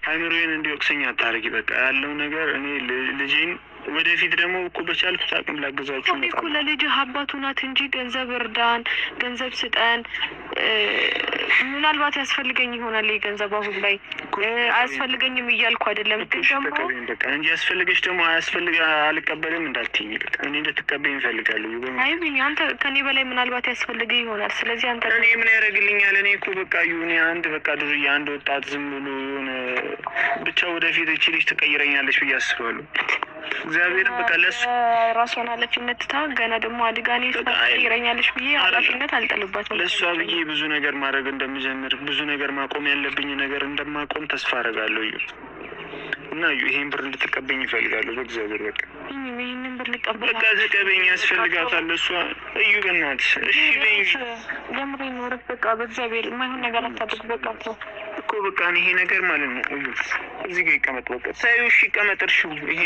አይምሮዬን እንዲወቅሰኝ አታርጊ። በቃ ያለው ነገር እኔ ልጄን ወደፊት ደግሞ እኮ በቻልኩት አቅም ላግዛችሁ። እኔ እኮ ለልጅህ አባቱ ናት እንጂ ገንዘብ እርዳን፣ ገንዘብ ስጠን፣ ምናልባት ያስፈልገኝ ይሆናል ይህ ገንዘብ አሁን ላይ አያስፈልገኝም እያልኩ አይደለም። ግን ደግሞ በቃ እንጂ ያስፈልገሽ ደግሞ አያስፈልግ አልቀበልም እንዳትይኝ። በቃ እኔ እንድትቀበይኝ እፈልጋለሁ። አይ ቢኒ፣ አንተ ከኔ በላይ ምናልባት ያስፈልገ ይሆናል። ስለዚህ አንተ እኔ ምን ያደርግልኛል? እኔ እኮ በቃ ይሁን አንድ በቃ ዱርዬ፣ አንድ ወጣት ዝም ብሎ የሆነ ብቻ ወደፊት እቺ ልጅ ትቀይረኛለች ብዬ አስባለሁ። እግዚአብሔር በቃ ለሱ ራሷን ኃላፊነት ትታ ገና ደግሞ አድጋኔ ትቀይረኛለች ብዬ ኃላፊነት አልጥልባትም። ለእሷ ብዬ ብዙ ነገር ማድረግ እንደምጀምር፣ ብዙ ነገር ማቆም ያለብኝ ነገር እንደማቆም ተስፋ አደርጋለሁ። እዩ እና እዩ፣ ይሄን ብር እንድትቀበኝ ይፈልጋለሁ። በእግዚአብሔር በቃ ይህንን ብር ልቀበል በቃ ተቀበኝ፣ ያስፈልጋታል እሷ። እዩ በእናትሽ እሺ በይኝ። የምሬን ነው። በቃ በእግዚአብሔር የማይሆን ነገር አታድርግ። በቃ ተው እኮ በቃ ይሄ ነገር ማለት ነው። እዩ እዚህ ጋር ይቀመጥ፣ በቃ ተይው፣ እሺ ይቀመጥ፣ እርሺው ይሄ